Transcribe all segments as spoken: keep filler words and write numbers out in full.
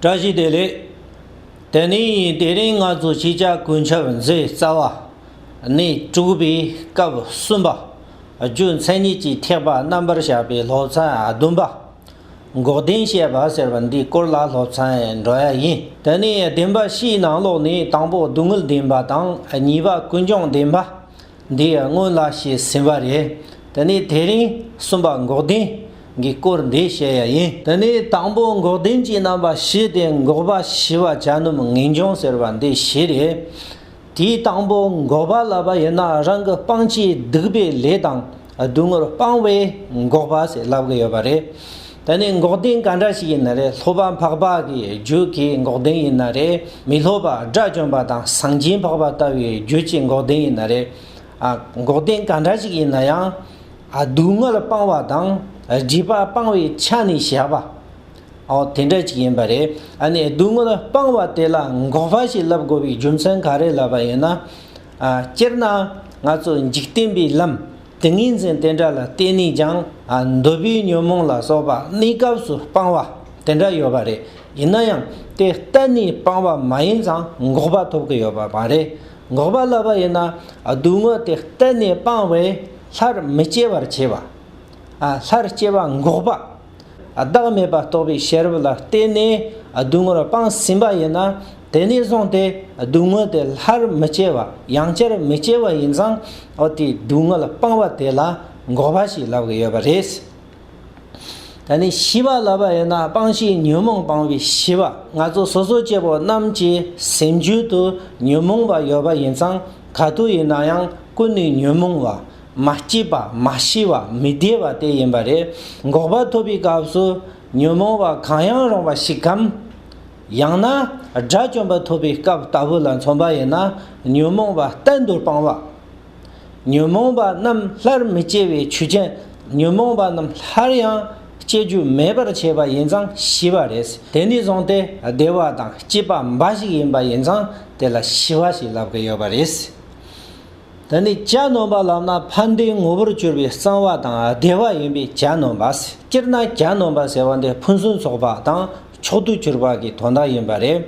བཀྲ་ཤིས་བདེ་ལེགས། དེ་ནས་དེ་རིང་ང་ཚོ་ཤེས་བྱ་ཀུན་ཁྱབ་མཛོད་རྩ་བ་ནས་དྲུག་པའི་སྐབས་གསུམ་པ། རྒྱུ་མཚན་ཉིད་ཀྱི་ཐེག་པ་རྣམ་པར་དཔྱད་པའི་སློབ་ཚན་བདུན་པ། འགོག་བདེན་བཤད་པ་ཟེར་བ་འདིའི་སྐོར་ལ་སློབ་ཚན་འགྲོ་ཡ་ཡིན། དེ་ནས་བདེན་པ་བཞིའི་ནང་ལོགས་ནས་དང་པོ་སྡུག་བསྔལ་བདེན་པ་དང་། གཉིས་པ་ཀུན་འབྱུང་བདེན་པ། འདི་སྔོན་ལ་བཤད་ཟིན་པ་རེད། དེ་ནས་དེ་རིང་གསུམ་པ་འགོག་བདེན་གྱི་སྐོར་འདི་བཤད་ཡ་ཡིན། དེ་ནས་དང་པོ་འགོག་བདེན་གྱི་རྣམ་པ་བཞི་སྟེ། འགོག་པ་ཞི་བ་གྱ་ནོམ་ངེས་འབྱུང་ཟེར་བ་འདི་བཞི་རེད། དེའི་དང་པོ་འགོག་པ་ལབ་པ་ཡིན་ན་རང་གི་སྤང་བྱའི་སྡིག་པའི་ལས་དང་སྡུག་བསྔལ་སྤང་བའི་འགོག་པ་ཟེར་ལབ་གི་ཡོད་པ་རེད། དེ་ནས་འགོག་བདེན་ག་འདྲ་ཞིག་ཡིན་ན་རེད། སློབ་པ་འཕགས་པ་གི་རྒྱུད་ཀྱི་འགོག་བདེན་ཡིན་ན་རེད། མི་སློབ་པ་དགྲ་བཅོམ་པ་དང་སངས་རྒྱས་འཕགས་པ་ལྟ་བུའི་རྒྱུད་ཀྱི་འགོག་བདེན་ཡིན་ན་རེད། ཨ། འགོག་བདེན་ག་འདྲ་ཞིག་ཡིན་ན་ཡང་། ཨ། སྡུག་བསྔལ་སྤང་བ་དང་སྒྲིབ་པ་སྤང་བའི་ཆ་ནས་བཤད་པ། ཨོ། དེ་འདྲ་ཅིག་ཡིན་པ་རེད། ཨ་ནི་སྡུག་བསྔལ་སྤང་བ་དེ་ལ་འགོག་པ་ཞིག་ལབ་དགོས་པའི་རྒྱུ་མཚན་ག་རེ་ལབ་པ་ཡིན་ན། ཨ། སྤྱིར་ན་ང་ཚོ་འཇིག་རྟེན་པའི་ལམ། ཏིང་ངེ་འཛིན་དེ་འདྲ་ལ་བརྟེན་ནས་ཀྱང་། ཨ། འདོད་པའི་ཉོན་མོངས་ལ་སོགས་པ་གནས་སྐབས་སུ་སྤང་བ་དེ་འདྲ་ཡོད་པ་རེད། ཡིན་ན་ཡང་དེ་གཏན་ནས་སྤང་བ་མ་ཡིན་ཙང་འགོག་པ་ཐོབ་ཀྱི་ཡོད་པ་མ་རེད། འགོག་པ་ལབ་པ་ཡིན་ན་སྡུག་བསྔལ་དེ་གཏན་ནས་སྤང་བས་སླར་མི་སྐྱེ་བར་བྱེད་པ། ཨ། སླར་སྐྱེ་བ་འགོག་པ། བདག་མེད་པ་རྟོགས་པའི་ཤེས་རབ་ལ་བརྟེན་ནས་སྡུག་བསྔལ་སྤངས་ཟིན་པ་ཡིན་ན། དེ་ནས་བཟུང་སྟེ་སྡུག་བསྔལ་དེ་སླར་མི་སྐྱེ་བ། ཡང་བསྐྱར་མི་སྐྱེ་བ་ཡིན་ཙང་། འོ། དེ་སྡུག་བསྔལ་སྤངས་པ་དེ་ལ་འགོག་པ་ཞེས་ལབ་ཀྱི་ཡོད་པ་རེད། ད་ནི་ཞི་བ་ལབ་པ་ཡིན་ན་སྤང་བྱའི་ཉོན་མོངས་སྤང་བའི་ཞི་བ། ང་ཚོ་སོ་སོ་སྐྱེ་བོ་རྣམས་ཀྱི་སེམས་རྒྱུད་དུ་ཉོན་མོངས་པ་ཡོད་པ་ཡིན་ཙང་། ག་དུས་ཡིན་ན་ཡང་ཀུན་ནས་ཉོན་མོངས་པ། མ་སྐྱིད་པ། མ་ཞི་བ། མི་བདེ་བ་དེ་ཡིན་པ་རེད། འགོག་པ་ཐོབ་པའི་སྐབས་སུ་ཉོན་མོངས་པ་གང་ཡང་རུང་བ་ཞིག་གམ། ཡང་ན་དགྲ་བཅོམ་པ་ཐོབ་པའི་སྐབས་ལྟ་བུ་ལ་མཚོན་པ་ཡིན་ན། ཉོན་མོངས་པ་གཏན་དུ་སྤང་བ། ཉོན་མོངས་པ་རྣམས་སླར་མི་སྐྱེ་བའི་ཆོས་ཅན། ཉོན་མོངས་པ་རྣམས་སླར་ཡང་སྐྱེ་རྒྱུ་མེད་པར་བྱེད་པ་ཡིན་ཙང་ཞི་བ་རེད། དེ་ནས་བཟུང་སྟེ་བདེ་བ་དང་སྐྱིད་པ་འབའ་ཞིག་ཡིན་པ་ཡིན་ཙང་དེ་ལ་ཞི་བ་ཞེས་ལབ་ཀྱི་ཡོད་པ་རེད། དེ་ནས་གྱ་ནོམ་པ་ལབ་ན་ཕན་བདེའི་ངོ་བོར་གྱུར་པའི་གཙང་བ་དང་བདེ་བ་ཡིན་པས་གྱ་ནོམ་པ་ཟེར། སྤྱིར་ན་གྱ་ནོམ་པ་ཟེར་བ་འདི་ཕུན་སུམ་ཚོགས་པ་དང་མཆོག་ཏུ་གྱུར་པ་གི་དོན་དག་ཡིན་པ་རེད།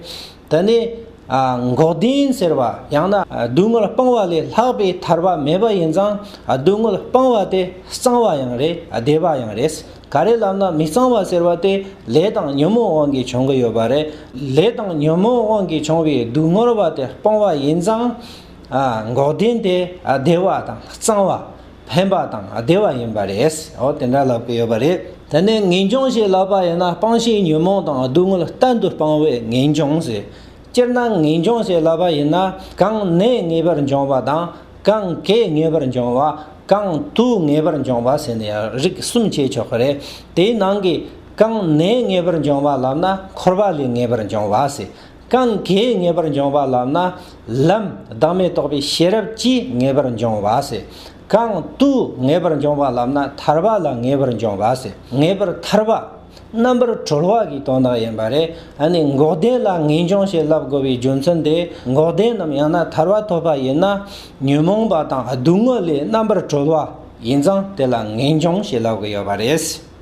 དེ་ནས། ཨ། འགོག་བདེན་ཟེར་བ་ཡང་ན་སྡུག་བསྔལ་སྤང་བ་ལས་ལྷག་པའི་ཐར་པ་མེད་པ་ཡིན་ཙང་། སྡུག་བསྔལ་སྤང་བ་དེ་གཙང་བ་ཡང་རེད། བདེ་བ་ཡང་རེད། ག་རེ་ལབ་ན་མི་གཙང་བ་ཟེར་བ་དེ་ལས་དང་ཉོན་མོངས་དབང་གིས་བྱུང་གི་ཡོད་པ་རེད། ལས་དང་ཉོན་མོངས་དབང་གིས་བྱུང་བའི་སྡུག་བསྔལ་བ་དེ་སྤོང་བ་ཡིན་ཙང་། ཨ། འགོག་བདེན་དེ་བདེ་བ་དང་གཙང་བ། ཕན་པ་དང་བདེ་བ་ཡིན་པ་རེད། འོ། དེ་འདྲ་ལབ་ཀྱི་ཡོད་པ་རེད། དེ་ནས་ངེས་འབྱུང་ཞེས་ལབ་པ་ཡིན་ན་སྤང་བྱའི་ཉོན་མོངས་དང་སྡུག་བསྔལ་གཏན་དུ་སྤང་བས་ངེས་འབྱུང་ཟེར། སྤྱིར་ན་ངེས་འབྱུང་ཞེས་ལབ་པ་ཡིན་ན། གང་གནས་ངེས་པར་འབྱུང་བ་དང་། གང་གས་ངེས་པར་འབྱུང་བ། གང་དུས་ངེས་པར་འབྱུང་བ་ཟེར་ནས་རིགས་གསུམ་ཕྱེ་ཆོག་གི་རེད། དེའི་ནང་གི་གང་གནས་ངེས་པར་འབྱུང་བ་ལབ་ན་འཁོར་བ་ལས་ངེས་པར་འབྱུང་བ་ཟེར། གང་གས་ངེས་པར་འབྱུང་བ་ལབ་ན་ལམ། བདག་མེད་རྟོགས་པའི་ཤེས་རབ་ཀྱིས་ངེས་པར་འབྱུང་བ་ཟེར། གང་དུས་ངེས་པར་འབྱུང་བ་ལབ་ན་ཐར་པ་ལ་ངེས་པར་འབྱུང་བ་ཟེར། ངེས་པར་ཐར་པ། རྣམ་པར་གྲོལ་བ་གི་དོན་དག་ཡིན་པ་རེད། ཨ་ནི་འགོག་བདེན་ལ་ངེས་འབྱུང་ཞེས་ལབ་དགོས་པའི་རྒྱུ་མཚན་དེ། འགོག་བདེན་ནམ་ཡང་ན་ཐར་པ་ཐོབ་པ་ཡིན་ན་ཉོན་མོངས་པ་དང་སྡུག་བསྔལ་ལས་རྣམ་པར་གྲོལ་བ་ཡིན་ཙང་དེ་ལ་ངེས་འབྱུང་ཞེས་ལབ་ཀྱི་ཡོད་པ་རེད།